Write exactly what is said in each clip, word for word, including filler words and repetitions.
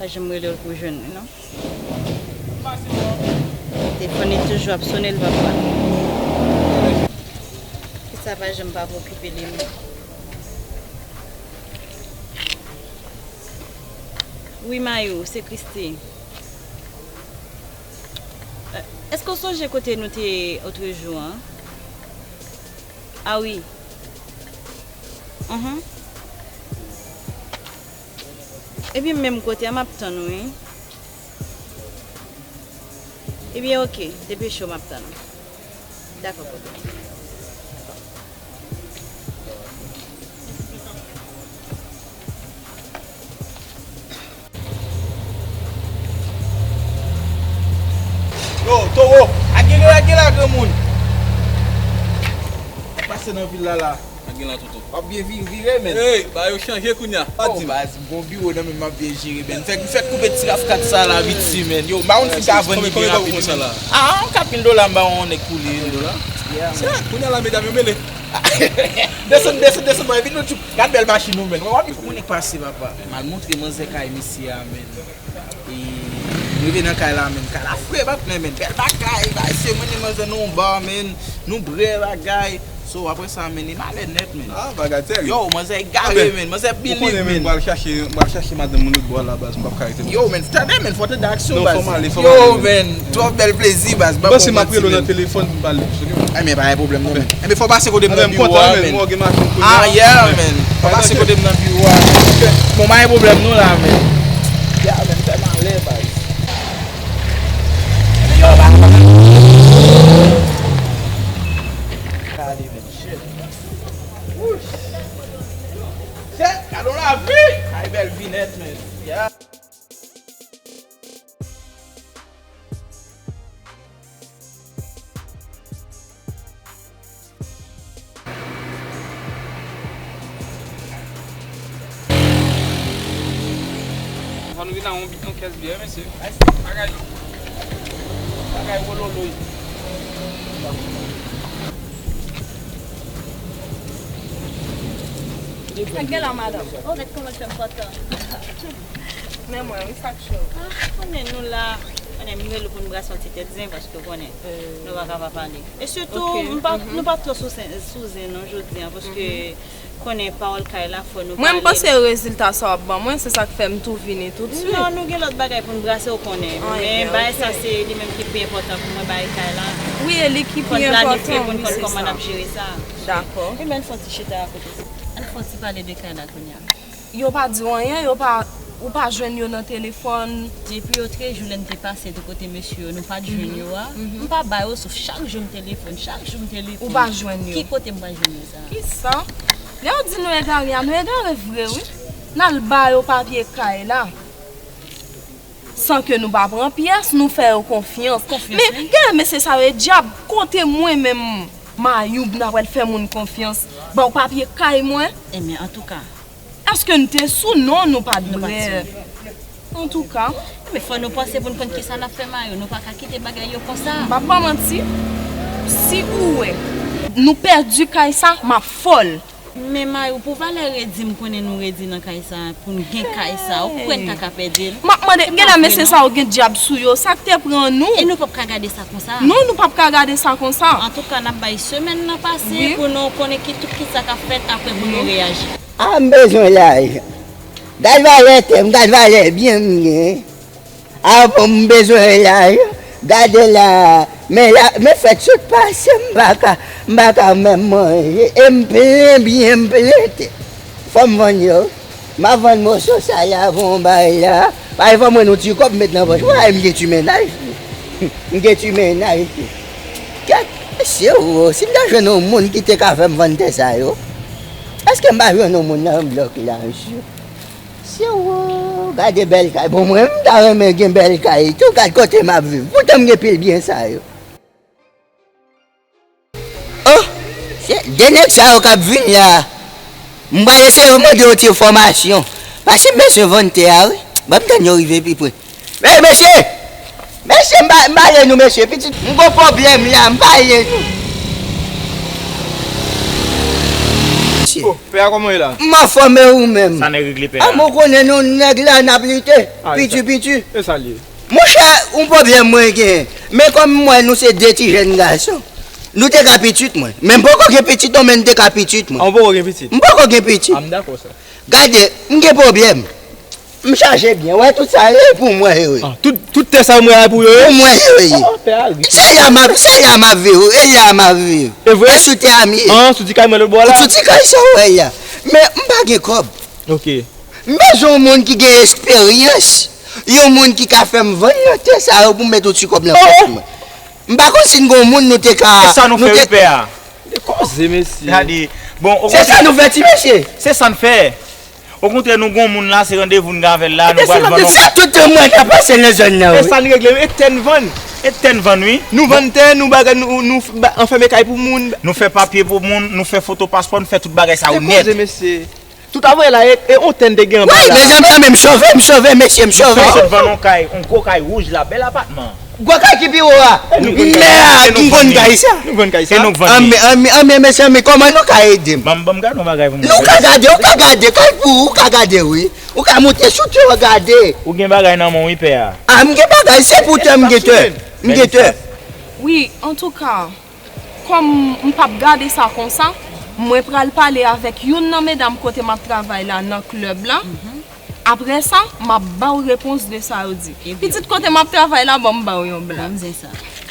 Janm rele l pou jwenn li, non. Telefòn li toujou ap sone, l p ap pran. Fi sa pa janm pa okipe li, non. Wi, Mayou, se Christie. Èske w sonje kote nou te otrejou an? A wi. Enhen. Epi menm kote a, m ap tann ou, wi. Ebyen, oke, depi cho m ap tann ou. Dakò, kote. Yo, towo, lage la, lage la, granmoun. Pase nan vil la, la. Lage la, toto. W ap byen vi-, vire, men. Ey, ba yo chanje kounye a. Pa di m. Baz, m gon biwo nan men m ap byen jere, men. Fèk, fèk koupe ti raf kat sa la, vit si, men. Yo, m pa konn si m ka vann li byen rapid, men. A, yon kat mil dola, m ba yon nèg pou li. Kat mil dola? Se la, kounye a la, medam yo mele. Desann, desann, desann, mwen, vin nou tchoup. Gad bèl machin nou, men. Wè, wè, pou konnen k pase, papa. M al montre manzè kay misye a, men. E, m rive nan kay la, men. Kay la fre, bat, men, men. Bèl bagay, bay, se mwen, ni manzè, nou, ba, men. Nou brè, bagay. So, apre sa, men, li malè nèt, men. Ah, bagay tèl. Yo, manzè egare, men. Manzè bilib, men. Ou konnen, men, m pral chache, m pral chache madanm mwen lòt bò a la, baz, m p ap ka rete. Yo, men, tande, men, fò tande aksyon, baz. Non, fò m ale, fò m ale, men. Yo, men, twòp bèl plezi, baz. M panse m ap rele w nan telefòn pou m pale. Enben, pa gen pwoblèm, non, men. Enben, fò w pase kote m nan biwo a, men. Mwen gen machin kounye a. Ah, yeah, men. Fò w pase kote m nan biwo a. Bon, pa gen pwoblèm, non, la, men. Yeah, men, fè m ale, baz. Yo, baz. Kale, men. Shit. Wouch. Shit, gade yon lavi. Ay, bèl vi nèt, men. Yeah. Fò nou vin ak yon bi-, yon kès byè, mesye. Bagay, bagay wololoy. Sa k gen la, madanm? Oh, gad kòman l fè m kontan. Men mwen, wi, sa k cho? Ah, konnen nou la. Konnen m rele w pou n brase yon ti tèt zen, paske w konnen, nou pa ka pa pale. E sitou, m pa, nou pa twò sou zen, sou zen non jodi a, paske konnen pawòl kay la, fò nou pale. Mwen, m panse rezilta sa w ap ban mwen, se sa k fè m tou vini toutswit. Non, nou gen lòt bagay pou n brase, w konnen. Men bagay sa, se li menm ki pi enpòtan pou mwen, bagay kay la. Wi, e li ki pi enpòtan, wi, se sa. Fò n planifye pou n konn kòman n ap jere sa. Dakò. Ebyen, ann fè yon ti chita akote. Ann fè yon ti pale de kay la kounye a. Yo pa di w anyen, yo pa, ou pa jwenn yo nan telefòn. Depi otrejou lè n te pase de kote mesye yo, nou pa t jwenn yo a. M pa ba yo souf, chak jou m telefòn, chak jou m telefòn. Ou pa jwenn yo? Ki kote m pral jwenn yo sa? Kisa? Lè yo di nou egare a, nou egare vre, wi. N al ba yo papye kay la. San ke nou pa pran pyès, nou fè yo konfyans. Men, gen mesye sa yo e dyab, kote mwen menm, Mayou, m ta pral fè moun konfyans, ba w papye kay mwen. Ebyen, antouka. Èske n te sou? Non, nou pa t bwè. Antouka. Men fò nou panse pou n konn kisa n ap fè, Mayou. Nou pa ka kite bagay yo konsa. M p ap ba w manti. Si ou wè nou pèdi kay sa, m ap fòl. Men Mayou, pou valè redi, m konnen nou redi nan kay sa, pou n gen kay sa, ou kwè n ta ka pèdi l? M ap mande, gen la mesye sa yo gen dyab sou yo, sa k te pran nou? E nou p ap ka gade sa konsa. Non, nou p ap ka gade sa konsa. Antouka, n ap bay semèn nan pase pou nou konnen ki, tout kisa k ap fèt, apre pou nou reyaji. Ah, m bezwen lajan. Gad valè tè m, gad valè byen m gen. Avan m bezwen lajan, gade la, men la, men fèt sot pase, m pa ka, m pa ka menm manje, e m plen byen, m plen tè. Fò m vann yo, m a vann moso sa la, avan yon bagay la, pa fò m wè nou ti kòb m met nan pòch mwen, m gen ti mennaj, m gen ti mennaj. Kèt, mesye, o, si m ta jwenn yon moun ki te ka fè m vann tè sa yo, èske m pa jwenn yon moun nan blòk la, mesye? Sewo, gade bèl kay. Bon, mwen, m ta renmen gen bèl kay tou. Gad kote m ap viv. Poutan m gen pil byen sa yo. Oh, se de nèg sa yo k ap vin la. M pral eseye mande yo ti enfòmasyon. Paske m bezwen vann tè a, wi. Ban m tann yo rive pi pre. Ey, mesye! Mesye, m pa, m pale nou, mesye. Pitit, m gon pwoblèm la, m pale nou. Oh, pè a, kòman w ye la? M anfòm, e ou menm? Sa nèg regle, pè a? A, mwen konnen nou nèg la n ap lite. Ah, piti, piti. E sa l ye? Monchè, yon pwoblèm mwen genyen. Men kòm m wè nou se de ti jèn gason, nou te ka pitit mwen. Men m poko gen pitit non, men n te ka pitit mwen. Ah, ou poko gen pitit? M poko gen pitit. Ah, m dakò sa. Gade, m gen pwoblèm. M chaje byen, wè tout sa, e pou mwen yo ye. Ah, tout, tout tè sa yo mwen a pou yo ye? Pou mwen yo ye. Oh, pè a ri. Se la m ap, se la m ap viv, e la m ap viv. E vre? E sou tè a m ye. Ah, sou ti kay mwen lòt bò la? Sou ti kay sa w wè la. Men m pa gen kòb. Ok. M bezwen yon moun ki gen esperyans, yon moun ki ka fè m vann nan tè sa yo pou m met yon ti kòb nan pòch mwen. M pa konn si n gon moun nou te ka. E sa nou fè wi, pè a. Koze, mesye. Gade. Bon, se sa nou fè, ti mesye. Se sa n fè. Okontrè, nou gon moun la, se randevou n gen avè l la, nou pral vann yon kay. Se tout tan mwen ka pase nan zòn nan, wi. E sa n regle, e tè n vann. E tè n vann, wi. Nou vann tè, nou bagay, nou, nou f-, ba-, anfème kay pou moun. Nou fè papye pou moun, nou fè foto paspò, nou fè tout bagay sa yo nèt. Koze, mesye. Tout avè la, e, e on tè n te gen anba la. Wi, mezanmi, men m sove, m sove, mesye, m sove. Nou fè sot vann yon kay, yon gwo kay wouj la, bèl apatman. Gwo kay ki pi wo a. Mèd, ki vann kay sa. Nou vann kay sa. E nou k vann li. Anmè, anmè, anmè, mesye, men kòman nou ka ede m? Ban m, ban m gade yon bagay pou mwen. Nou ka gade, ou ka gade, kay pou ou, ou ka gade, wi. Ou ka monte sou tè, ou gade. Ou gen bagay nan men w, wi, pè a. A, m gen bagay, se pou tè, m gen tè. M gen tè. Wi, antouka, kòm m p ap gade sa konsa, mwen pral pale avèk youn nan medam kote m ap travay la nan klèb la. Apre sa, m ap ba w repons de sa yo di. Pitit kote m ap travay la, ban m ba w yon blag.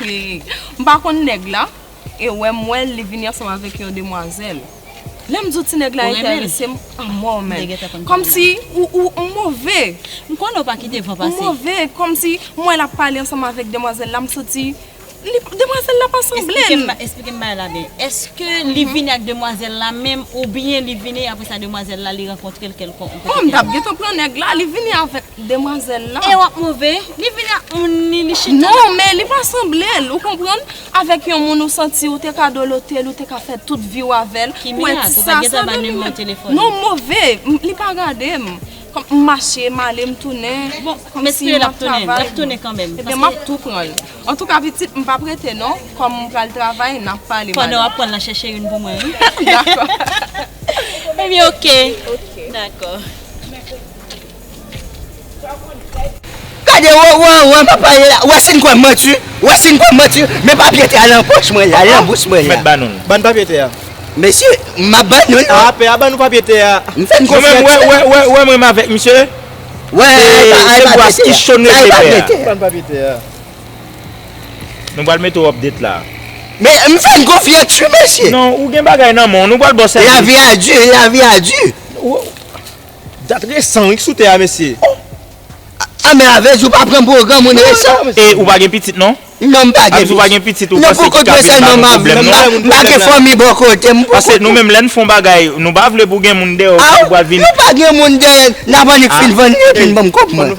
M pa konn nèg la, e wè m wè l, li vini ansanm avèk yon demwazèl. Lè m di w ti nèg la enterese m, anmò, men. Kòmsi ou, ou, ou move. M konnen w pa kite van pase. Ou move, kòmsi m wè l ap pale ansanm avèk demwazèl la, m santi li, demwazèl la pa sanble l. Esplike m, esplike m bagay la byen. Èske li vini ak demwazèl la menm oubyen li vini apre sa demwazèl la li rankontre l kèlkonk yon kote? Oh, m t ap gentan pran nèg la, li vini avèk demwazèl la. E w ap move, li vini ak moun li, li chita. Non, men li pa sanble l, ou konprann? Avèk yon moun ou santi ou te ka dolote l, ou te ka fè tout vi w avè l. Kimia, ou pa t gentan ban nimewo telefòn? Non, move, m, li pa gade m. Kòm m mache, m ale, m tounen. Bon, kòmsi m ap travay. L ap tounen kanmenm. Ebyen, m ap tou pran l. Antouka, pitit, m p ap rete non. Kòm m pral travay, n ap pale, madanm. Pandan w ap pran l, chèche youn pou mwen, wi. Dakò. Ebyen, oke. Dakò. Gade, wè, wè, wè, m ap pale la. Wè si n kwè m manti. Wè si n kwè m manti. Men papye tè a nan pòch mwen la, nan bous mwen la. Mèt ba nou l. Ban n papye tè a. Mesye, m ap ban nou l. A, pè a ban nou papye tè a. M fè n konfyans. Nou menm, wè, wè, wè, wè, mwen avèk misye. Wè, se bwa ki cho n rete, pè a. Ban n papye tè a. Nou pral mete w update la. Men m fè n konfyans wi, mesye. Non, ou gen bagay nan men w, nou pral ba w sèvis. Lavi a di, lavi a di. Dat resan wi k sou tè a, mesye. A, men avè di w pa pran m pou yon granmoun resan. E ou pa gen pitit non? Non, m pa gen pitit. Ou pa gen pitit, ou panse ki ka vin ba nou pwoblèm non? M pa gen fanmi bò kote m. Paske nou menm lè n fè yon bagay, nou pa vle pou gen moun dèyè w ki pral vin. Nou pa gen moun dèyè n, n ap annik fin vann li epi n ban m kòb mwen.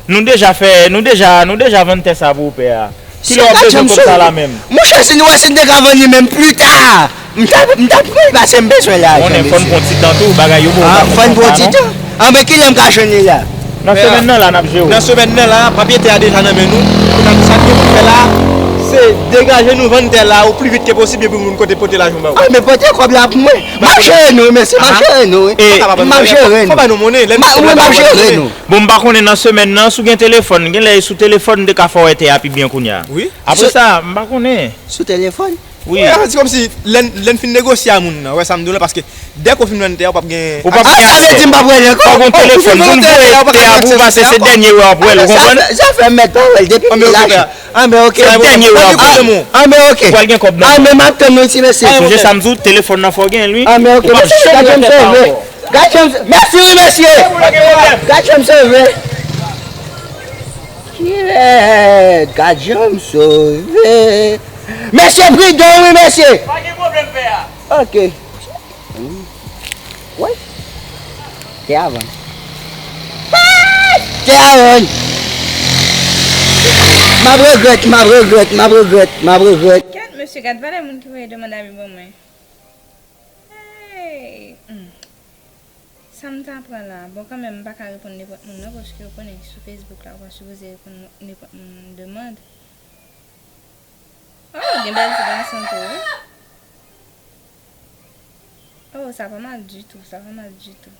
Nou deja fè, nou deja, nou deja vann tè sa pou ou pè a. Kilè w ap bezwen kòb sa la menm? Monchè, si nou wè si n te ka vann li menm pita, m t ap, m t ap pran l paske m bezwen lajan, mesye. Konnen fò n pran ti tan tou, bagay yo poko pa fèt konsa non. Fò n pran ti tan. Anben kilè m ka jwenn li la? Nan semèn nan la n ap jere w. Nan semèn nan la, papye tè a deja nan men nou. Sa n gen pou n fè la, se degaje nou vann tè la o pli vit ke posib epi pou n kote pote lajan ba ou. Anben pote kòb la pou mwen. M ap jere nou wi mesye, m ap jere nou wi. M ap jere nou. Fò ba nou monnen, lè n fini travay la, fò ba nou monnen. Bon, m pa konnen nan semèn nan, si w gen telefòn, genlè e sou telefòn m te ka fè w wè tè a pi byen kounye a. Wi. Apre sa, m pa konnen. Sou telefòn? Wi. Wi, se kòmsi lè n, lè n fin negosye a moun nan, wè sa m di w la, paske dèk ou fin vann tè a, ou p ap gen aksè. Ou p ap gen aksè. Sa vle di m p ap wè l ankò? Fòk ou gen telefòn pou n voye tè a pou w pase, se dènye wè w ap wè l, ou konprann? Zafè mèt pa wè l depi laj. Anben oke, pè. Anben oke. Se dènye wè w ap wè l. Anben oke. Ou pral gen kòb nan men w. Anben m ap tann nou ti mesye. Sonje sa m di w, telefòn nan fò w genyen l wi. Anben oke. Ou p ap janm wè tè sa ankò. Gad jan m sove. Mèsi wi mesye. Pa gen pwoblèm. Gad jan m sove. Kiyè, gad jan m sove. Mesye pridan wi mesye. Pa gen pwoblèm pè a. Oke. Wi. Te avan. Te avan. M ap regrèt, m ap regrèt, m ap regrèt, m ap regrèt. Gad mesye, gad valè moun ki voye demann ami ban mwen. Hey! Hmm. Sa m ta pran la? Bon, kanmenm, m pa ka reponn nenpòt moun non, paske ou konnen sou Facebook la, ou pa sipoze reponn nenpòt moun demann. Oh, gen bèl ti gason tou wi. Oh, Oh, sa pa mal ditou, sa pa mal ditou.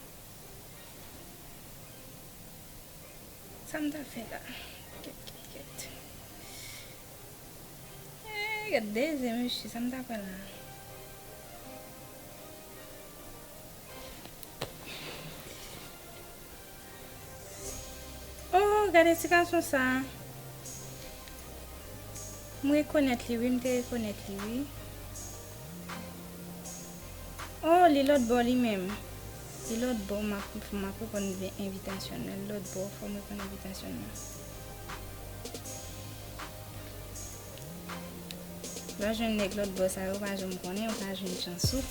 Sa m ta fè la? Kèt, kèt, kèt. Eh, gade dezye mesye, sa m ta pran la? Oh, gade ti gason sa. M rekonèt li wi, m te rekonèt li wi. Oh, li lòt bò li menm. Li lòt bò, m ap, m ap reponn envitasyon nan. Li lòt bò, fò m reponn envitasyon nan. Lè w jwenn nèg lòt bò sa yo, w pa janm konnen, w pa jwenn chans ou.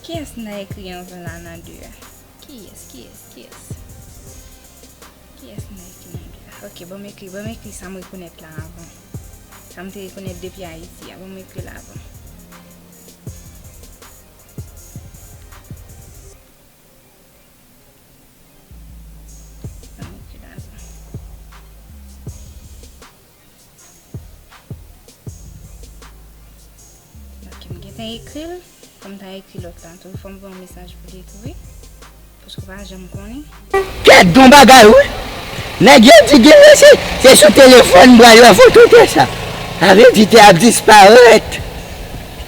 Kiyès n a ekri anvan la nan de a? Kiyès, kiyès, kiyès? Kiyès n a ekri nan de a? Ok, ban m ekri, ban m ekri sa m rekonèt la avan. Sa m te rekonèt depi Ayiti a, ban m ekri l avan. Ban m ekri l avan. Ok, m gentan ekri l. Fò m ta ekri lòt la tou. Fò m voye yon mesaj pou li tou, wi. Paske w pa janm konnen. Kèt, gon bagay, wi. Nèg yo di gen se, se sou telefòn m pral wè foto tè sa. Sa vle di tè ap disparèt.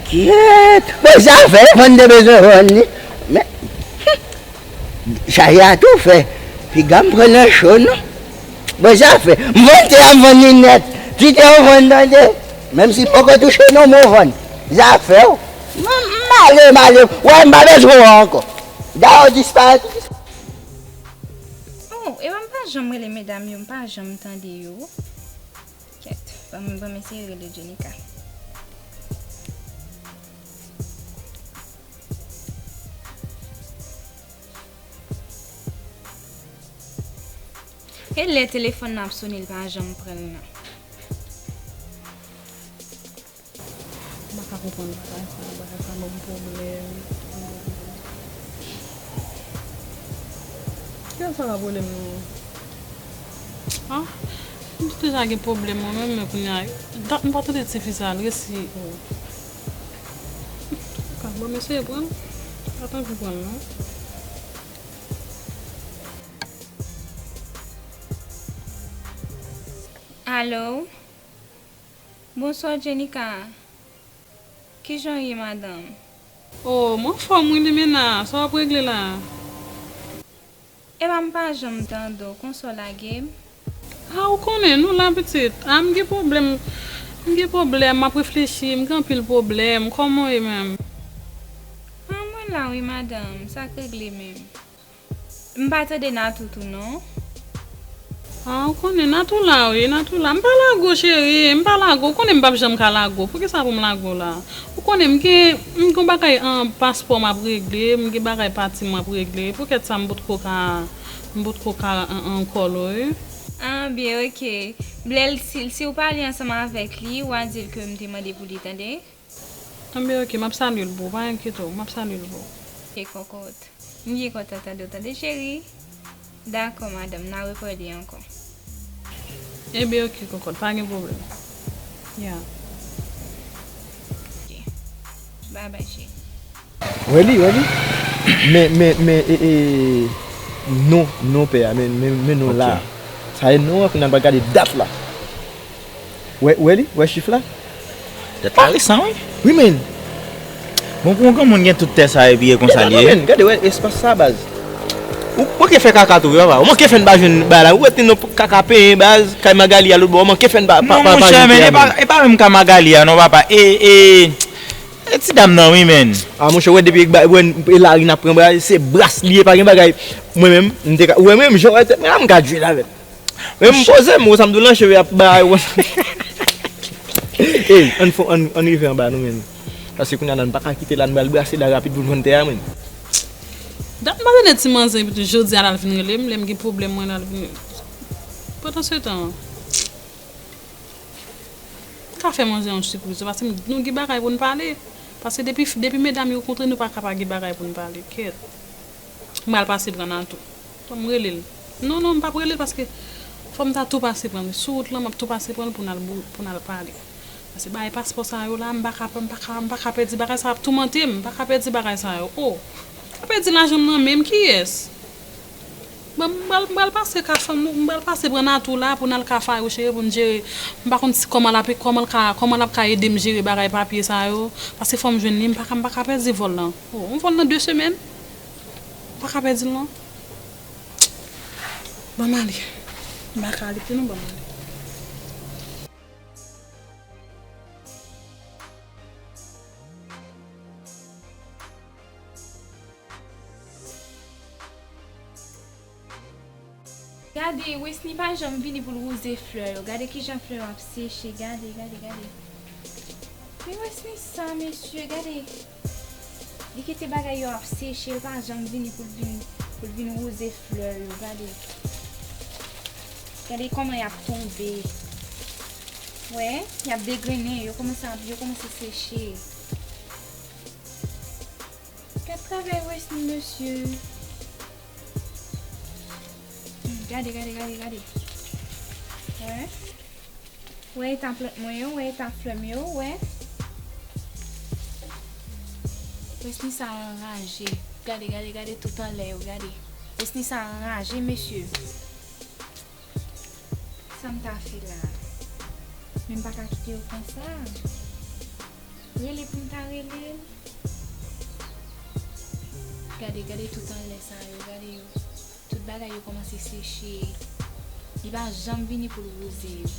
Kèt. Bon, zafè, vann te bezwen vann li. Men, Chay a tou fè. Piga m pran nan cho, non. Bon, zafè. M vann tè a, m vann li nèt. Kite yo vann, tande. Menm si poko touche non, men w vann. Zafè w. M, m ale, m ale. Wè, m pa bezwen w ankò. Dayè w disparèt. Oh, epa m pa janm rele medam yo, m pa janm tande yo. Kèt, ban m, ban m eseye rele Jenika. E lè telefòn nan ap sone, l pa janm pran l nan. M pa ka konprann bagay sa, bagay sa ban m pwoblèm. Kiyès sa ka pwoblèm nou? Ah, m deja gen pwoblèm mwen menm, men kounye a, dat m pa tande tifi sa, l resi. Bon, m eseye pran l. Pa t anvi pran l, non. Alo? Bonswa, Jenika. Kijan w ye, madanm? Oh, m anfòm wi, Limena. Sa w ap regle la? Epa m pa janm tande w, konsa w lage m? Ah, ou konnen, nou la, pitit. Ah, m gen pwoblèm. M gen pwoblèm, m ap reflechi, m gen anpil pwoblèm. Kòman w ye menm? Ah, mwen la wi, madanm. Sa k regle menm? M pa tande Natou tou non. Ah, ou konnen Natou la wi, Natou la. M pa lage w, cheri, m pa lage w. Ou konnen m p ap janm ka lage w. Poukisa pou m lage w la? Ou konnen m gen, m gen bagay an paspò m ap regle, m gen bagay pati m ap regle. Poukèt sa m potko ka, m potko ka an, an kòl ou wi. Ah, byen, oke. Lè l, si, si w pale ansanm avèk li, w a di l ke m te mande pou li, tande? Enben, oke, m ap salye l pou ou, pa enkyete w, m ap salye l pou ou. Oke, kòkòt. M byen kontan tande w, tande, cheri. Dakò, madanm, n a repale ankò. Enben, oke, kòkòt, pa gen pwoblèm. Ya. Oke. Babay, cheri. Wè li, wè li. Men, men, men, e, e, non, non pè a, men, men, men non la. Sa e non an, kounye a n pral gade dat la. Wè, wè li, wè chif la. Dat la resan, wi. Wi, men. Bon, pou yon granmoun gen tout tè sa epi e konsa li ye. Men, gade, wè espas sa, baz. Ou manke fè kaka tou, wi, papa. Ou manke fè n pa jwenn bagay la. Ou wè te nan kaka penyen, baz, kay Magali a lòt bò. Ou manke fè n pa, pa, pa, pa jwenn tè a, men. Non, monchè, men e pa, e pa menm ka Magali a, non, papa. E, e, e ti dam nan, wi, men. A, monchè, wè depi e ba, wè, e lari n ap pran, baz, se bras li ye, pa gen bagay. Mwen menm, m te ka, ou wè mwen menm, jan wè tèt mwen la, m ka jwe avè l. Men m poze m, ou sa m di w nan cheve ap bay, ou sa. Ey, ann fon, ann, ann rive anba nou menm. Paske kounye a la, n pa ka kite la, n pral brase la rapid pou n jwenn tè a, menm. Dat m pa tande ti manzè epi tou jodi a l al vin rele m, lè m gen pwoblèm mwen l al vin. Pandansetan, m ka fè manzè yon sipriz, paske m, nou gen bagay pou n pale. Paske depi, depi medam yo kontre, nou pa ka pa gen bagay pou n pale. Kèt. M pral pase pran Natou. Fò m rele l. Non, non, m p ap rele l paske Fò m ta tou pase pran l. Sou wout lan, m ap tou pase pran l pou n al bou-, pou n al pale. Paske bagay paspò sa yo la, m pa ka, m pa ka, m pa ka pèdi bagay sa, ap toumante m, m pa ka pèdi bagay sa yo. O, m pa pèdi lajan m nan menm, kiyès? Bon, m pral, m pral pase ka fanm nou, m pral pase pran Natou la pou n al ka Fayou cheri pou n jere. M pa konn si kòman l ap, kòman l ka, kòman l ap ka ede m jere bagay papye sa yo. Paske fò m jwenn li, m pa ka, m pa ka pèdi vòl lan. O, yon vòl nan de semèn. M pa ka pèdi l non. Ban m ale. M pa ka ale pye non, ban m ale. Gade, Wesny pa janm vini pou l wouze flè yo. Gade kijan flè yo ap seche. Gade, gade, gade. Men Wesny sa, mesye, gade. Li kite bagay yo ap seche, l pa janm vini pou l vin, pou l vin wouze flè yo. Gade. Gade kòman y ap tonbe. Wè, y ap degrennen, yo kòmanse ap, yo kòmanse seche. Gad travay Wesny, mesye. Gade, gade, gade, gade. Wè. Wè eta plant mwen yo, wè eta flè m yo, wè. Wesny sa anraje. Gade, gade, gade tout anlè yo, gade. Wesny sa anraje, mesye. Sa m ta fè la? Men m pa ka kite yo konsa. Rele pou m ta rele l. Gade, gade tout anlè sa yo, gade yo. Tout bagay yo kòmanse seche. Li pa janm vini pou l wouze yo.